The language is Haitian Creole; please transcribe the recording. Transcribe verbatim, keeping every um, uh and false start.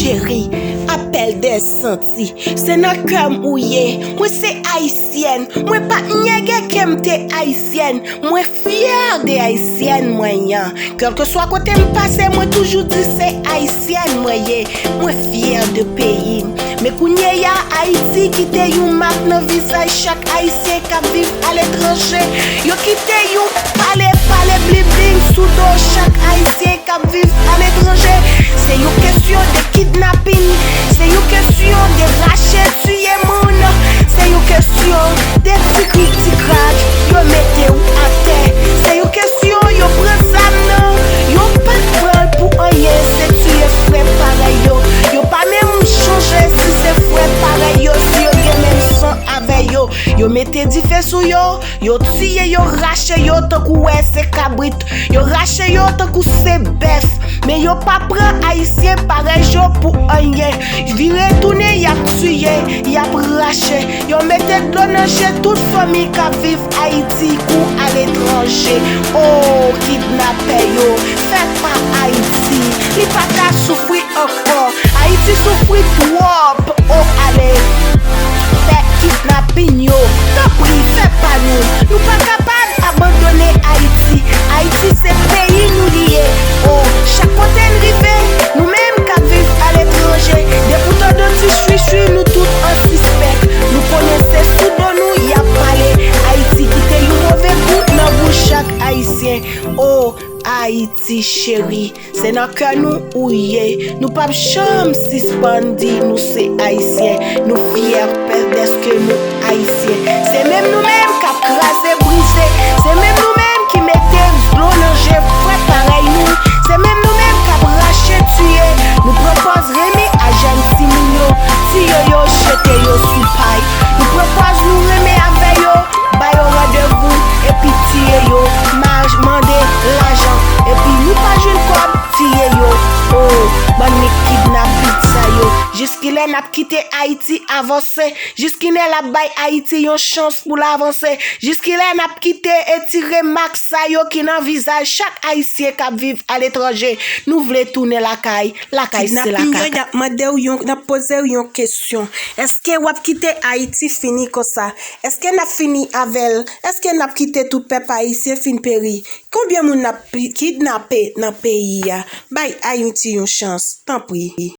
Cheri, apèl dèzanti, se nan kè m ou ye. Mwen se ayisyèn, mwen pa t nyege ke m te ayisyèn. Mwen fyè de ayisyèn mwen ye. Kèlkeswa kote m pase, mwen toujou di se ayisyèn mwen ye. Mwen fyè de peyi m. Men kounye a, Ayiti kite yon mak nan vizaj chak ayisyen k ap viv aletranje. Yo kite yon pale, pale blibling sou do chak ayisyen k ap viv aletranje. Se yon kesyon de kidnapin, se yon kesyon de rache, tiye moun, se yon kesyon de ti krik ti krak, yo mete w atè. Se yon kesyon, yo pran zam nan, yo pa t pran l pou anyen, se tiye frè parèy yo. Yo pa menm chonje si se frè parèy yo, si yo gen menm san avè yo. Yo mete dife sou yo, yo tiye yo, rache yo tankou wè se kabrit. Yo rache yo tankou se bèf. Men yo pa pran ayisyen parèy yo pou anyen. Vire tounen, y ap tiye, y ap rache. Yo mete dlo nan je tout fanmi k ap viv Ayiti kou aletranje. O, kidnapè yo, fè pa Ayiti. Li pa ka soufri ankò. Ayiti soufri twòp. O, ale. Fè kidnapin yo. Tanpri, fè pa nou. Nou pa kapab abandone Ayiti. Ayiti se peyi nou li ye. O, chak kote n rive, nou menm k ap viv aletranje, depi w tande yon ti chwichwi, nou tout an sispèk. Nou konnen se sou do nou y ap pale. Ayiti kite yon move gou nan bouch chak Ayisyen. O, Ayiti cheri, se nan kè nou ou ye. Nou p ap janm sispann di nou se Ayisyen. Nou fyè pè dèske nou Ayisyen. Se menm nou menm k ap kraze, brize. Se menm nou menm ki mete dlo nan je frè parèy nou. Se menm nou menm k ap rache, tiye. Nou pran pòz renmen a jèn timoun yo, tiye yo, jete yo sou pay. Nou pran pòz nou renmen avè yo, ba yo randevou, epi tiye yo, maj-, mande lajan, epi nou pa jwenn kòb, tiye yo. O, bann nèg kidnapin sa yo. Jiskilè n ap kite Ayiti avanse? Jiskilè l ap bay Ayiti yon chans pou l avanse? Jiskilè n ap kite etire mak sa yo ki nan vizaj chak Ayisyen k ap viv aletranje? Nou vle tounen lakay. Lakay se lakay. Kidnapin yo, y ap mande w yon, n ap poze w yon kesyon. Èske w ap kite Ayiti fini konsa? Èske n ap fini avè l? Èske n ap kite tout pèp ayisyen fin peri? Konbyen moun n ap pi-, kidnape nan peyi a? Bay Ayiti yon chans, tanpri.